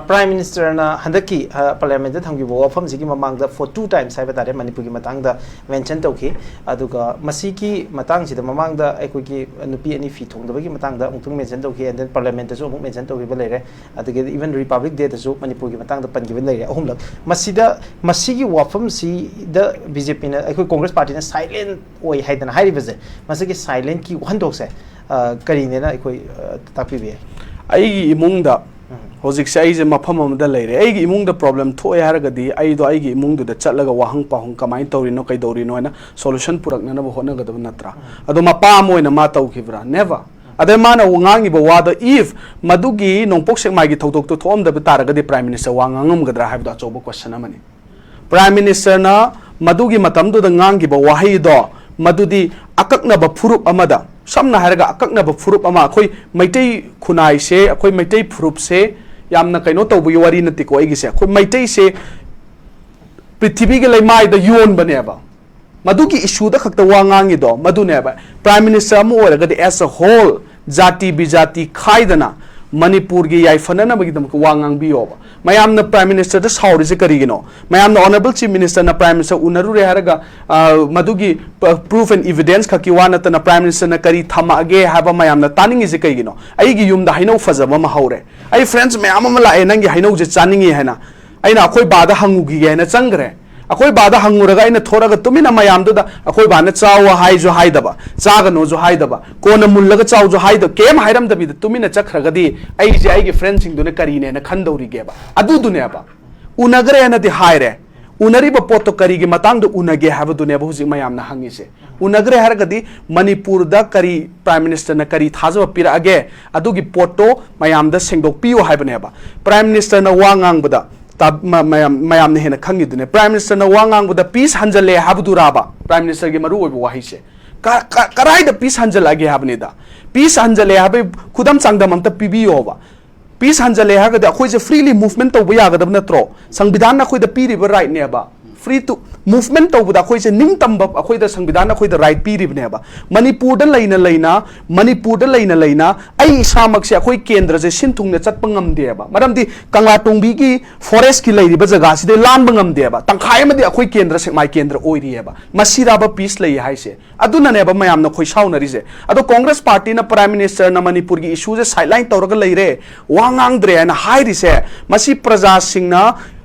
ꯄ꯭ꯔꯥꯏꯝ ꯃꯤꯅꯤꯁꯇꯔꯅ ꯍꯟꯗꯛꯀꯤ ꯄꯥꯔꯂꯤꯌꯥꯃꯦꯟꯠꯇ ꯊꯝꯈꯤꯕ ꯋꯥꯐꯝꯁꯤꯒꯤ ꯃꯃꯥꯡꯗ ꯐꯣꯔ ꯇꯨ ꯇꯥꯏꯝꯁ ꯍꯥꯏꯕ ꯇꯥꯔꯦ, ꯃꯅꯤꯄꯨꯔꯒꯤ ꯃꯇꯥꯡꯗ ꯃꯦꯟꯁꯟ ꯇꯧꯈꯤ꯫ ꯑꯗꯨꯒ ꯃꯁꯤꯒꯤ ꯃꯇꯥꯡꯁꯤꯗ ꯃꯃꯥꯡꯗ ꯑꯩꯈꯣꯏꯒꯤ ꯅꯨꯄꯤ ꯑꯅꯤ ꯐꯤ ꯊꯣꯡꯗꯕꯒꯤ ꯃꯇꯥꯡꯗ ꯑꯃꯨꯛꯇꯪ ꯃꯦꯟꯁꯟ ꯇꯧꯈꯤ, ꯑꯦꯟ ꯗꯦꯟ ꯄꯥꯔꯂꯤꯌꯥꯃꯦꯟꯠꯇꯁꯨ ꯑꯃꯨꯛ ꯃꯦꯟꯁꯟ ꯇꯧꯈꯤꯕ ꯂꯩꯔꯦ꯫ ꯑꯗꯒꯤ ꯏꯚꯟ ꯔꯤꯄꯕ꯭ꯂꯤꯛ ꯗꯦꯗꯁꯨ ꯃꯅꯤꯄꯨꯔꯒꯤ ꯃꯇꯥꯡꯗ ꯄꯟꯈꯤꯕ ꯂꯩꯔꯦ, ꯑꯍꯨꯝꯂꯛ꯫ ꯃꯁꯤꯗ, ꯃꯁꯤꯒꯤ ꯋꯥꯐꯝꯁꯤꯗ ꯕꯤ ꯖꯦ ꯄꯤꯅ, ꯑꯩꯈꯣꯏ ꯀꯣꯡꯒ꯭ꯔꯦꯁ ꯄꯥꯔꯇꯤꯅ ꯁꯥꯏꯂꯦꯟ ꯑꯣꯏ ꯍꯥꯏꯗꯅ ꯍꯥꯏꯔꯤꯕꯁꯦ, ꯃꯁꯤꯒꯤ ꯁꯥꯏꯂꯦꯟꯀꯤ ꯋꯥꯍꯟꯊꯣꯛꯁꯦ, ꯑ, ꯀꯔꯤꯅꯦꯅ ꯑꯩꯈꯣꯏ, ꯑ, ꯇꯥꯛꯄꯤꯕ ꯌꯥꯏ? ꯑꯩꯒꯤ ꯏꯃꯨꯡꯗ ꯍꯧꯖꯤꯛꯁꯦ ꯑꯩꯁꯦ ꯃꯐꯝ ꯑꯃꯗ ꯂꯩꯔꯦ꯫ ꯑꯩꯒꯤ ꯏꯃꯨꯡꯗ ꯄ꯭ꯔꯣꯕ꯭ꯂꯦꯝ ꯊꯣꯛꯑꯦ ꯍꯥꯏꯔꯒꯗꯤ ꯑꯩꯗꯣ ꯑꯩꯒꯤ ꯏꯃꯨꯡꯗꯨꯗ ꯆꯠꯂꯒ ꯋꯥꯍꯪ ꯄꯥꯎꯍꯪ ꯀꯃꯥꯏꯅ ꯇꯧꯔꯤꯅꯣ, ꯀꯩꯗꯧꯔꯤꯅꯣ ꯍꯥꯏꯅ ꯁꯣꯂꯨꯁꯟ ꯄꯨꯔꯛꯅꯅꯕ ꯍꯣꯠꯅꯒꯗꯕ ꯅꯠꯇ꯭ꯔꯥ? ꯑꯗꯣ ꯃꯄꯥ ꯑꯃ ꯑꯣꯏꯅ ꯃꯥ ꯇꯧꯈꯤꯕ꯭ꯔꯥ? Never. ꯑꯗꯩ ꯃꯥꯅ ꯉꯥꯡꯉꯤꯕ ꯋꯥꯗꯣ, if ꯃꯗꯨꯒꯤ ꯅꯣꯡꯄꯣꯛ ꯁꯦꯛꯃꯥꯏꯒꯤ ꯊꯧꯗꯣꯛꯇꯣ ꯊꯣꯛꯑꯝꯗꯕ ꯇꯥꯔꯒꯗꯤ ꯄ꯭ꯔꯥꯏꯝ ꯃꯤꯅꯤꯁꯇꯔ ꯋꯥ ꯉꯥꯡꯉꯝꯒꯗ꯭ꯔꯥ ꯍꯥꯏꯕꯗꯣ ꯑꯆꯧꯕ ꯀꯣꯏꯁꯟ ꯑꯃꯅꯤ꯫ ꯄ꯭ꯔꯥꯏꯝ ꯃꯤꯅꯤꯁꯇꯔꯅ ꯃꯗꯨꯒꯤ ꯃꯇꯝꯗꯨꯗ ꯉꯥꯡꯈꯤꯕ ꯋꯥꯍꯩꯗꯣ, ꯃꯗꯨꯗꯤ ꯑꯀꯛꯅꯕ ꯐꯨꯔꯨꯞ ꯑꯃꯗ, ꯁꯝꯅ ꯍꯥꯏꯔꯒ ꯑꯀꯛꯅꯕ ꯐꯨꯔꯨꯞ ꯑꯃ, ꯑꯩꯈꯣꯏ ꯃꯩꯇꯩ ꯈꯨꯟꯅꯥꯏꯁꯦ, ꯑꯩꯈꯣꯏ ꯃꯩꯇꯩ ꯐꯨꯔꯨꯞꯁꯦ, ꯌꯥꯝꯅ ꯀꯩꯅꯣ ꯇꯧꯕꯒꯤ ꯋꯥꯔꯤ ꯅꯠꯇꯦꯀꯣ ꯑꯩꯒꯤꯁꯦ, ꯑꯩꯈꯣꯏ ꯃꯩꯇꯩꯁꯦ ꯄ꯭ꯔꯤꯊꯤꯕꯤꯒꯤ ꯂꯩꯃꯥꯏꯗ ꯌꯣꯟꯕꯅꯦꯕ꯫ ꯃꯗꯨꯒꯤ ꯏꯁꯨꯗ ꯈꯛꯇ ꯋꯥ ꯉꯥꯡꯉꯤꯗꯣ ꯃꯗꯨꯅꯦꯕ꯫ ꯄ꯭ꯔꯥꯏꯝ ꯃꯤꯅꯤꯁꯇꯔ ꯑꯃ ꯑꯣꯏꯔꯒꯗꯤ, as a whole, ꯖꯥꯇꯤ ꯕꯤꯖꯥꯇꯤ ꯈꯥꯏꯗꯅ ꯃꯅꯤꯄꯨꯔꯒꯤ ꯌꯥꯏꯐꯅꯅꯕꯒꯤꯗꯃꯛꯇ ꯋꯥ ꯉꯥꯡꯕꯤꯌꯣꯕ꯫ ꯃꯌꯥꯝꯅ ꯄ꯭ꯔꯥꯏꯝ ꯃꯤꯅꯤꯁꯇꯔꯗ ꯁꯥꯎꯔꯤꯁꯦ ꯀꯔꯤꯒꯤꯅꯣ? ꯃꯌꯥꯝꯅ ꯑꯣꯅꯔꯦꯕꯜ ꯆꯤꯐ ꯃꯤꯅꯤꯁꯇꯔꯅ ꯄ꯭ꯔꯥꯏꯝ ꯃꯤꯅꯤꯁꯇꯔ ꯎꯅꯔꯨꯔꯦ ꯍꯥꯏꯔꯒ, ꯑ, ꯃꯗꯨꯒꯤ ꯄ꯭ꯔꯨꯐ ꯑꯦꯟ ꯏꯚꯤꯗꯦꯟꯁ ꯈꯛꯀꯤ ꯋꯥ ꯅꯠꯇꯅ ꯄ꯭ꯔꯥꯏꯝ ꯃꯤꯅꯤꯁꯇꯔꯅ ꯀꯔꯤ ꯊꯝꯃꯛꯑꯒꯦ ꯍꯥꯏꯕ ꯃꯌꯥꯝꯅ ꯇꯥꯅꯤꯡꯉꯤꯁꯦ ꯀꯩꯒꯤꯅꯣ? ꯑꯩꯒꯤ ꯌꯨꯝꯗ ꯍꯩꯅꯧ ꯐꯖꯕ ꯑꯃ ꯍꯧꯔꯦ, ꯑꯩ ꯐ꯭ꯔꯦꯟꯁ ꯃꯌꯥꯝ ꯑꯃ ꯂꯥꯛꯑꯦ ꯅꯪꯒꯤ ꯍꯩꯅꯧꯁꯦ ꯆꯥꯅꯤꯡꯉꯤ ꯍꯥꯏꯅ꯫ ꯑꯩꯅ ꯑꯩꯈꯣꯏ ꯕꯥꯗ ꯍꯪꯉꯨꯈꯤꯒꯦ ꯍꯥꯏꯅ ꯆꯪꯈ꯭ꯔꯦ꯫ ꯑꯩꯈꯣꯏ ꯕꯥꯗ ꯍꯪꯉꯨꯔꯒ ꯑꯩꯅ ꯊꯣꯔꯛꯑꯒ ꯇꯨꯃꯤꯟꯅ ꯃꯌꯥꯝꯗꯨꯗ ꯑꯩꯈꯣꯏ ꯕꯥꯅ ꯆꯥꯎ ꯍꯥꯏꯁꯨ ꯍꯥꯏꯗꯕ, ꯆꯥꯒꯅꯣꯁꯨ ꯍꯥꯏꯗꯕ, ꯀꯣꯟꯅ ꯃꯨꯜꯂꯒ ꯆꯥꯎꯁꯨ ꯍꯥꯏꯗꯕ, ꯀꯩꯝ ꯍꯥꯏꯔꯝꯗꯕꯤꯗ ꯇꯨꯃꯤꯟꯅ ꯆꯠꯈ꯭ꯔꯒꯗꯤ ꯑꯩꯁꯦ ꯑꯩꯒꯤ ꯐ꯭ꯔꯦꯟꯁꯤꯡꯗꯨꯅ ꯀꯔꯤꯅꯦꯅ ꯈꯟꯗꯧꯔꯤꯒꯦꯕ? ꯑꯗꯨꯗꯨꯅꯦꯕ꯫ ꯎꯅꯈ꯭ꯔꯦꯅꯗꯤ ꯍꯥꯏꯔꯦ, ꯎꯅꯔꯤꯕ ꯄꯣꯠꯇꯣ ꯀꯔꯤꯒꯤ ꯃꯇꯥꯡꯗ ꯎꯅꯒꯦ ꯍꯥꯏꯕꯗꯨꯅꯦꯕ ꯍꯧꯖꯤꯛ ꯃꯌꯥꯝꯅ ꯍꯪꯉꯤꯁꯦ꯫ ꯎꯅꯈ꯭ꯔꯦ ꯍꯥꯏꯔꯒꯗꯤ ꯃꯅꯤꯄꯨꯔꯗ ꯀꯔꯤ, ꯄ꯭ꯔꯥꯏꯝ ꯃꯤꯅꯤꯁꯇꯔꯅ ꯀꯔꯤ ꯊꯥꯖꯕ ꯄꯤꯔꯛꯑꯒꯦ, ꯑꯗꯨꯒꯤ ꯄꯣꯠꯇꯣ ꯃꯌꯥꯝꯗ ꯁꯦꯡꯗꯣꯛꯄꯤꯌꯨ ꯍꯥꯏꯕꯅꯦꯕ꯫ ꯄ꯭ꯔꯥꯏꯝ ꯃꯤꯅꯤꯁꯇꯔꯅ ꯋꯥ ꯉꯥꯡꯕꯗ ꯇꯥ-, ꯃ-, ꯃꯌꯥꯝ, ꯃꯌꯥꯝꯅ ꯍꯦꯟꯅ ꯈꯪꯉꯤꯗꯨꯅꯦ꯫ ꯄ꯭ꯔꯥꯏꯝ ꯃꯤꯅꯤꯁꯇꯔꯅ ꯋꯥ ꯉꯥꯡꯕꯗ ꯄꯤꯁ ꯍꯟꯖꯜꯂꯦ ꯍꯥꯏꯕꯗꯨꯔꯥꯕ ꯄ꯭ꯔꯥꯏꯝ ꯃꯤꯅꯤꯁꯇꯔꯒꯤ ꯃꯔꯨꯑꯣꯏꯕ ꯋꯥꯍꯩꯁꯦ? ꯀ-, ꯀ-, ꯀꯔꯥꯏꯗ ꯄꯤꯁ ꯍꯟꯖꯜꯂꯛꯑꯒꯦ ꯍꯥꯏꯕꯅꯤꯗ? ꯄꯤꯁ ꯍꯟꯖꯜꯂꯦ ꯍꯥꯏꯕꯒꯤ ꯈꯨꯗꯝ ꯆꯥꯡꯗꯝ ꯑꯝꯇ ꯄꯤꯕꯤꯌꯣꯕ꯫ ꯄꯤꯁ ꯍꯟꯖꯜꯂꯦ ꯍꯥꯏꯔꯒꯗꯤ ꯑꯩꯈꯣꯏꯁꯦ ꯐ꯭ꯔꯤꯂꯤ ꯃꯨꯚꯃꯦꯟ ꯇꯧꯕ ꯌꯥꯒꯗꯕ ꯅꯠꯇ꯭ꯔꯣ? ꯁꯪꯕꯤꯙꯥꯟꯅ ꯑꯩꯈꯣꯏꯗ ꯄꯤꯔꯤꯕ ꯔꯥꯏꯠꯅꯦꯕ꯫ ꯐ꯭ꯔꯤ ꯇꯨ ꯃꯨꯚꯃꯦꯟ ꯇꯧꯕꯗ ꯑꯩꯈꯣꯏꯁꯦ ꯅꯤꯡꯇꯝꯕ, ꯑꯩꯈꯣꯏꯗ ꯁꯪꯕꯤꯙꯥꯟꯅ ꯑꯩꯈꯣꯏꯗ ꯔꯥꯏꯠ ꯄꯤꯔꯤꯕꯅꯦꯕ꯫ ꯃꯅꯤꯄꯨꯔꯗ ꯂꯩꯅ ꯂꯩꯅ, ꯃꯅꯤꯄꯨꯔꯗ ꯂꯩꯅ ꯂꯩꯅ ꯑꯩ ꯏꯁꯥꯃꯛꯁꯦ ꯑꯩꯈꯣꯏ ꯀꯦꯟꯗ꯭ꯔꯁꯦ ꯁꯤꯟ ꯊꯨꯡꯅ ꯆꯠꯄ ꯉꯝꯗꯦꯕ꯫ ꯃꯔꯝꯗꯤ ꯀꯪꯂꯥꯇꯣꯡꯕꯤꯒꯤ ꯐꯣꯔꯦꯁꯀꯤ ꯂꯩꯔꯤꯕ ꯖꯒꯥꯁꯤꯗꯩ ꯂꯥꯟꯕ ꯉꯝꯗꯦꯕ꯫ ꯇꯪꯈꯥꯏ ꯑꯃꯗꯤ ꯑꯩꯈꯣꯏ ꯀꯦꯟꯗ꯭ꯔ, ꯁꯦꯛꯃꯥꯏ ꯀꯦꯟꯗ꯭ꯔ ꯑꯣꯏꯔꯤꯑꯕ꯫ ꯃꯁꯤꯔꯥꯕ ꯄꯤꯁ ꯂꯩ ꯍꯥꯏꯁꯦ? ꯑꯗꯨꯅꯅꯦꯕ ꯃꯌꯥꯝꯅ ꯈꯣꯏꯁꯥꯎꯅꯔꯤꯁꯦ꯫ ꯑꯗꯣ ꯀꯣꯡꯒ꯭ꯔꯦꯁ ꯄꯥꯔꯇꯤꯅ ꯄ꯭ꯔꯥꯏꯝ ꯃꯤꯅꯤꯁꯇꯔꯅ ꯃꯅꯤꯄꯨꯔꯒꯤ ꯏꯁꯨꯁꯦ ꯁꯥꯏꯗꯂꯥꯏꯟ ꯇꯧꯔꯒ ꯂꯩꯔꯦ, ꯋꯥ ꯉꯥꯡꯗ꯭ꯔꯦ ꯍꯥꯏꯅ ꯍꯥꯏꯔꯤꯁꯦ, ꯃꯁꯤ ꯄ꯭ꯔꯖꯥꯁꯤꯡꯅ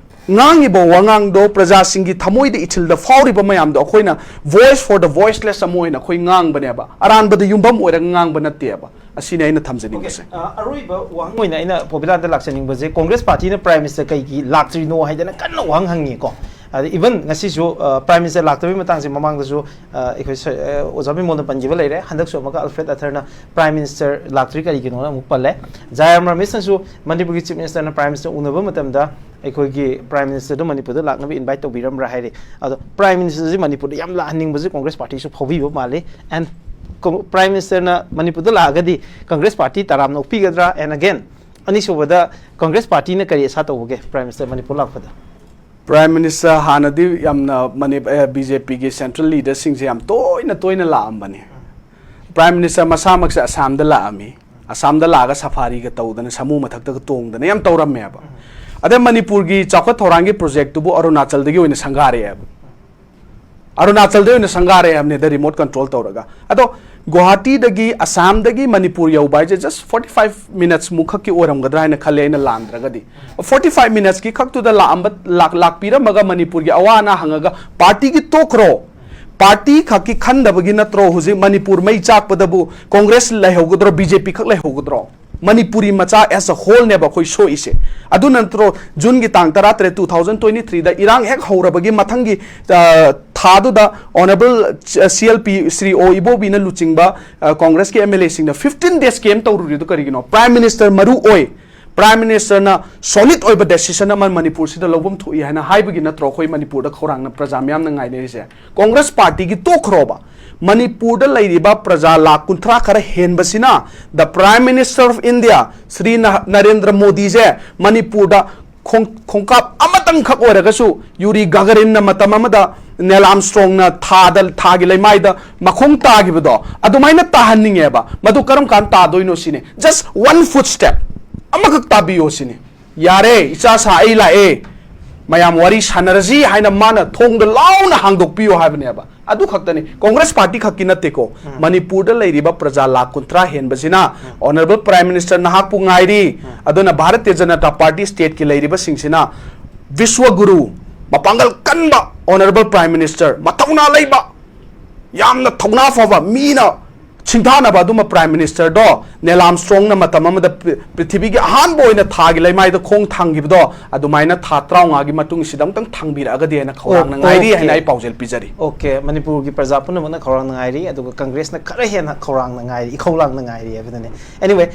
ꯉꯥꯡꯉꯤꯕ ꯋꯥꯉꯥꯡꯗꯣ, ꯄ꯭ꯔꯖꯥꯁꯤꯡꯒꯤ ꯊꯃꯣꯏꯗ ꯏꯊꯤꯜꯗ ꯐꯥꯎꯔꯤꯕ ꯃꯌꯥꯝꯗꯣ ꯑꯩꯈꯣꯏꯅ voice for the voiceless ꯑꯃ ꯑꯣꯏꯅ ꯑꯩꯈꯣꯏ ꯉꯥꯡꯕꯅꯦꯕ, ꯑꯔꯥꯟꯕꯗ ꯌꯨꯝꯐꯝ ꯑꯣꯏꯔꯒ ꯉꯥꯡꯕ ꯅꯠꯇꯦꯕ꯫ ꯑꯁꯤꯅꯤ ꯑꯩꯅ ꯊꯝꯖꯅꯤꯡꯕꯁꯦ꯫ ꯑ, ꯑꯔꯣꯏꯕ ꯋꯥꯍꯪ ꯑꯣꯏꯅ ꯑꯩꯅ ꯄꯣꯕꯤꯂꯥꯗ ꯂꯥꯛꯆꯅꯤꯡꯕꯁꯦ, ꯀꯣꯡꯒ꯭ꯔꯦꯁ ꯄꯥꯔꯇꯤꯅ ꯄ꯭ꯔꯥꯏꯝ ꯃꯤꯅꯤꯁꯇꯔ ꯀꯩꯒꯤ ꯂꯥꯛꯇ꯭ꯔꯤꯅꯣ ꯍꯥꯏꯗꯅ ꯀꯟꯅ ꯋꯥꯍꯪ ꯍꯪꯉꯤꯀꯣ꯫ ꯑꯗ ꯏꯚꯟ ꯉꯁꯤꯁꯨ, ꯑ, ꯄ꯭ꯔꯥꯏꯝ ꯃꯤꯅꯤꯁꯇꯔ ꯂꯥꯛꯇꯕꯒꯤ ꯃꯇꯥꯡꯁꯦ ꯃꯃꯥꯡꯗꯁꯨ, ꯑ, ꯑꯩꯈꯣꯏ ꯁ-, ꯑ, ꯑꯣꯖꯥ ꯕꯤꯃꯣꯜꯅ ꯄꯟꯈꯤꯕ ꯂꯩꯔꯦ꯫ ꯍꯟꯗꯛꯁꯨ ꯑꯃꯨꯛꯀ ꯑꯜꯐ꯭ꯔꯦꯗ ꯑꯊꯔꯅ ꯄ꯭ꯔꯥꯏꯝ ꯃꯤꯅꯤꯁꯇꯔ ꯂꯥꯛꯇ꯭ꯔꯤ ꯀꯔꯤꯒꯤꯅꯣꯅ ꯑꯃꯨꯛ ꯄꯜꯂꯦ꯫ ꯖꯥꯌꯥꯝ ꯔꯃꯦꯁꯅꯁꯨ ꯃꯅꯤꯄꯨꯔꯒꯤ ꯆꯤꯐ ꯃꯤꯅꯤꯁꯇꯔꯅ ꯄ꯭ꯔꯥꯏꯝ ꯃꯤꯅꯤꯁꯇꯔ ꯎꯅꯕ ꯃꯇꯝꯗ ꯑꯩꯈꯣꯏꯒꯤ ꯄ꯭ꯔꯥꯏꯝ ꯃꯤꯅꯤꯁꯇꯔꯗꯨ ꯃꯅꯤꯄꯨꯔꯗ ꯂꯥꯛꯅꯕ ꯏꯟꯚꯥꯏꯠ ꯇꯧꯕꯤꯔꯝꯕ꯭ꯔꯥ ꯍꯥꯏꯔꯤ꯫ ꯑꯗꯣ ꯄ꯭ꯔꯥꯏꯝ ꯃꯤꯅꯤꯁꯇꯔꯁꯤ ꯃꯅꯤꯄꯨꯔꯗ ꯌꯥꯝ ꯂꯥꯛꯍꯟꯅꯤꯡꯕꯁꯤ ꯀꯣꯡꯒ꯭ꯔꯦꯁ ꯄꯥꯔꯇꯤꯁꯨ ꯐꯥꯎꯕꯤꯕ ꯃꯥꯜꯂꯤ꯫ ꯑꯦꯟ ꯄ꯭ꯔꯥꯏꯝ ꯃꯤꯅꯤꯁꯇꯔꯅ ꯃꯅꯤꯄꯨꯔꯗ ꯂꯥꯛꯑꯒꯗꯤ ꯀꯣꯡꯒ꯭ꯔꯦꯁ ꯄꯥꯔꯇꯤ ꯇꯔꯥꯝꯅ ꯑꯣꯛꯄꯤꯒꯗ꯭ꯔꯥ? ꯑꯦꯟ ꯑꯒꯦꯟ, ꯑꯅꯤꯁꯨꯕꯗ, ꯀꯣꯡꯒ꯭ꯔꯦꯁ ꯄꯥꯔꯇꯤꯅ ꯀꯔꯤ ꯑꯁꯥ ꯇꯧꯕꯒꯦ ꯄ꯭ꯔꯥꯏꯝ ꯃꯤꯅꯤꯁꯇꯔ ꯃꯅꯤꯄꯨꯔ ꯂꯥꯛꯄꯗ? ꯄ꯭ꯔꯥꯏꯝ ꯃꯤꯅꯤꯁꯇꯔ ꯍꯥꯟꯅꯗꯤ ꯌꯥꯝꯅ ꯃꯅꯤ-, ꯑ, ꯕꯤ ꯖꯦ ꯄꯤꯒꯤ ꯁꯦꯟꯇ꯭ꯔꯦꯜ ꯂꯤꯗꯔꯁꯤꯡꯁꯦ ꯌꯥꯝ ꯇꯣꯏꯅ ꯇꯣꯏꯅ ꯂꯥꯛꯑꯝꯕꯅꯤ꯫ Prime minister ꯃꯁꯥꯃꯛꯁꯦ ꯑꯁꯥꯝꯗ ꯂꯥꯛꯑꯝꯃꯤ꯫ ꯑꯁꯥꯝꯗ ꯂꯥꯛꯑꯒ ꯁꯐꯥꯔꯤꯒ ꯇꯧꯗꯅ, ꯁꯥꯃꯨ ꯃꯊꯛꯇꯒ ꯇꯣꯡꯗꯅ ꯌꯥꯝ ꯇꯧꯔꯝꯃꯦꯕ꯫ ꯑꯗꯩ ꯃꯅꯤꯄꯨꯔꯒꯤ ꯆꯥꯎꯈꯠ ꯊꯧꯔꯥꯡꯒꯤ ꯄ꯭ꯔꯣꯖꯦꯛꯇꯨꯕꯨ ꯑꯔꯨꯅꯥꯆꯜꯗꯒꯤ ꯑꯣꯏꯅ ꯁꯪꯒꯥꯔꯛꯑꯦꯕ꯫ ꯑꯔꯨꯅꯥꯆꯜꯗ ꯑꯣꯏꯅ ꯁꯪꯒꯥꯔꯦ ꯍꯥꯏꯕꯅꯤꯗ, remote control ꯇꯧꯔꯒ꯫ ꯑꯗꯣ ꯒꯨꯋꯥꯍꯥꯇꯤꯗꯒꯤ, ꯑꯁꯥꯝꯗꯒꯤ ꯃꯅꯤꯄꯨꯔ ꯌꯧꯕ ꯍꯥꯏꯁꯦ just forty five minutes ꯃꯨꯛ ꯈꯛꯀꯤ ꯑꯣꯏꯔꯝꯒꯗ꯭ꯔꯥ ꯍꯥꯏꯅ ꯈꯜꯂꯦ, ꯑꯩꯅ ꯂꯥꯟꯗ꯭ꯔꯒꯗꯤ꯫ Forty five minutes ꯀꯤ ꯈꯛꯇꯨꯗ ꯂꯥꯛꯑꯝꯕ, ꯂꯥꯛ-, ꯂꯥꯛꯄꯤꯔꯝꯃꯒ ꯃꯅꯤꯄꯨꯔꯒꯤ ꯑꯋꯥ ꯑꯅꯥ ꯍꯪꯉꯒ, ꯄꯥꯔꯇꯤꯒꯤ ꯇꯣꯛꯈ꯭ꯔꯣ, ꯄꯥꯔꯇꯤ ꯈꯛꯀꯤ ꯈꯟꯗꯕꯒꯤ ꯅꯠꯇ꯭ꯔꯣ ꯍꯧꯖꯤꯛ ꯃꯅꯤꯄꯨꯔ ꯃꯩ ꯆꯥꯛꯄꯗꯕꯨ ꯀꯣꯡꯒ꯭ꯔꯦꯁ ꯂꯩꯍꯧꯒꯗ꯭ꯔꯣ, ꯕꯤ ꯖꯦ ꯄꯤ ꯈꯛ ꯂꯩꯍꯧꯒꯗ꯭ꯔꯣ? ꯃꯅꯤꯄꯨꯔꯤ ꯃꯆꯥ as a whole ꯅꯦꯕ ꯑꯩꯈꯣꯏ ꯁꯣꯛꯏꯁꯦ꯫ ꯑꯗꯨ ꯅꯠꯇ꯭ꯔꯣ ꯖꯨꯟꯒꯤ ꯇꯥꯡ ꯇꯔꯥꯇꯔꯦꯠ, two thousand twenty three ꯗ ꯏꯔꯥꯡ ꯍꯦꯛ ꯍꯧꯔꯕꯒꯤ ꯃꯊꯪꯒꯤ, ꯑ, ꯊꯥꯗꯨꯗ Honourable C L P Shri ꯑꯣ ꯏꯕꯣꯕꯤꯅ ꯂꯨꯆꯤꯡꯕ, ꯑ, ꯀꯣꯡꯒ꯭ꯔꯦꯁꯀꯤ M L A ꯁꯤꯡꯅ fifteen days camp ꯇꯧꯔꯨꯔꯤꯗꯣ ꯀꯔꯤꯒꯤꯅꯣ? Prime Minister ꯃꯔꯨ ꯑꯣꯏ, Prime Minister ꯅ solid ꯑꯣꯏꯕ decision ꯑꯃ ꯃꯅꯤꯄꯨꯔꯁꯤꯗ ꯂꯧꯐꯝ ꯊꯣꯛꯏ ꯍꯥꯏꯅ ꯍꯥꯏꯕꯒꯤ ꯅꯠꯇ꯭ꯔꯣ ꯑꯩꯈꯣꯏ ꯃꯅꯤꯄꯨꯔꯗ ꯈꯧꯔꯥꯡꯅ ꯄ꯭ꯔꯖꯥ ꯃꯤꯌꯥꯝꯅ ꯉꯥꯏꯅꯔꯤꯁꯦ? ꯀꯣꯡꯒ꯭ꯔꯦꯁ ꯄꯥꯔꯇꯤꯒꯤ ꯇꯣꯛꯈ꯭ꯔꯣꯕ, ꯃꯅꯤꯄꯨꯔꯗ ꯂꯩꯔꯤꯕ ꯄ꯭ꯔꯖꯥ ꯂꯥꯈ ꯀꯨꯟꯊ꯭ꯔꯥ ꯈꯔ ꯍꯦꯟꯕꯁꯤꯅ the Prime Minister of India Shri ꯅ-, ꯅꯔꯦꯟꯗ꯭ꯔ ꯃꯣꯗꯤꯁꯦ ꯃꯅꯤꯄꯨꯔꯗ ꯈꯣꯡ-, ꯈꯣꯡꯀꯥꯞ ꯑꯃꯇꯪꯈꯛ ꯑꯣꯏꯔꯒꯁꯨ, ꯌꯨꯔꯤ ꯒꯒꯥꯔꯤꯟꯅ ꯃꯇꯝ ꯑꯃꯗ ꯅꯦꯜ ꯑꯥꯔꯝꯁꯇ꯭ꯔꯣꯡꯅ ꯊꯥꯗ, ꯊꯥꯒꯤ ꯂꯩꯃꯥꯏꯗ ꯃꯈꯣꯡ ꯇꯥꯈꯤꯕꯗꯣ, ꯑꯗꯨꯃꯥꯏꯅ ꯇꯥꯍꯟꯅꯤꯡꯉꯦꯕ꯫ ꯃꯗꯨ ꯀꯔꯝ ꯀꯥꯟꯗ ꯇꯥꯗꯣꯏꯅꯣ ꯁꯤꯅꯤ꯫ Just one footstep ꯑꯃꯈꯛ ꯇꯥꯕꯤꯌꯣ ꯁꯤꯅꯤ꯫ "ꯌꯥꯔꯦ, ꯏꯆꯥ ꯁꯥ, ꯑꯩ ꯂꯥꯛꯑꯦ, ꯃꯌꯥꯝ ꯋꯥꯔꯤ ꯁꯥꯟꯅꯔꯁꯤ" ꯍꯥꯏꯅ ꯃꯥꯅ ꯊꯣꯡꯗ ꯂꯥꯎꯅ ꯍꯥꯡꯗꯣꯛꯄꯤꯌꯣ ꯍꯥꯏꯕꯅꯦꯕ꯫ ꯑꯗꯨ ꯈꯛꯇꯅꯤ꯫ ꯀꯣꯡꯒ꯭ꯔꯦꯁ ꯄꯥꯔꯇꯤ ꯈꯛꯀꯤ ꯅꯠꯇꯦꯀꯣ, ꯎꯝ꯫ ꯃꯅꯤꯄꯨꯔꯗ ꯂꯩꯔꯤꯕ ꯄ꯭ꯔꯖꯥ ꯂꯥꯈ ꯀꯨꯟꯊ꯭ꯔꯥ ꯍꯦꯟꯕꯁꯤꯅ, ꯎꯝ꯫ Honourable Prime Minister ꯅꯍꯥꯛꯄꯨ ꯉꯥꯏꯔꯤ꯫ ꯎꯝ꯫ ꯑꯗꯨꯅ ꯚꯥꯔꯇꯤꯌ ꯖꯅꯇꯥ ꯄꯥꯔꯇꯤ state ꯀꯤ ꯂꯩꯔꯤꯕꯁꯤꯡꯁꯤꯅ ꯕꯤꯁ꯭ꯋ ꯒꯨꯔꯨ, ꯃꯄꯥꯡꯒꯜ ꯀꯟꯕ Honourable Prime Minister, ꯃꯊꯧꯅꯥ ꯂꯩꯕ, ꯌꯥꯝꯅ ꯊꯧꯅꯥ ꯐꯕ, ꯃꯤꯅ ꯁꯤꯡꯊꯥꯅꯕ ꯑꯗꯨꯝꯕ Prime Minister ꯗꯣ, ꯅꯦꯜ ꯑꯥꯔꯝꯁꯇ꯭ꯔꯣꯡꯅ ꯃꯇꯝ ꯑꯃꯗ ꯄ꯭ꯔꯤ-, ꯄ꯭ꯔꯤꯊꯤꯕꯤꯒꯤ ꯑꯍꯥꯟꯕ ꯑꯣꯏꯅ ꯊꯥꯒꯤ ꯂꯩꯃꯥꯏꯗ ꯈꯣꯡ ꯊꯥꯡꯈꯤꯕꯗꯣ, ꯑꯗꯨꯃꯥꯏꯅ ꯊꯥ ꯇꯔꯥꯃꯉꯥꯒꯤ ꯃꯇꯨꯡꯁꯤꯗ ꯑꯃꯨꯛꯇꯪ ꯊꯥꯡꯕꯤꯔꯛꯑꯒꯗꯤ ꯍꯥꯏꯅ ꯈꯧꯔꯥꯡꯅ ꯑꯣ, ꯉꯥꯏꯔꯤ ꯑꯣꯀꯦ꯫ ꯍꯥꯏꯅ ꯑꯩ ꯄꯥꯎꯖꯦꯜ ꯄꯤꯖꯔꯤ꯫ ꯑꯣꯀꯦ, ꯃꯅꯤꯄꯨꯔꯒꯤ ꯄ꯭ꯔꯖꯥ ꯄꯨꯝꯅꯃꯛꯅ ꯈꯧꯔꯥꯡꯅ ꯉꯥꯏꯔꯤ, ꯑꯗꯨꯒ ꯀꯪꯒ꯭ꯔꯦꯁꯅ ꯈꯔ ꯍꯦꯟꯅ ꯈꯧꯔꯥꯡꯅ ꯉꯥꯏꯔꯤ, ꯏꯈꯧꯂꯥꯡꯅ ꯉꯥꯏꯔꯤ ꯍꯥꯏꯕꯗꯨꯅꯤ꯫ Anyway,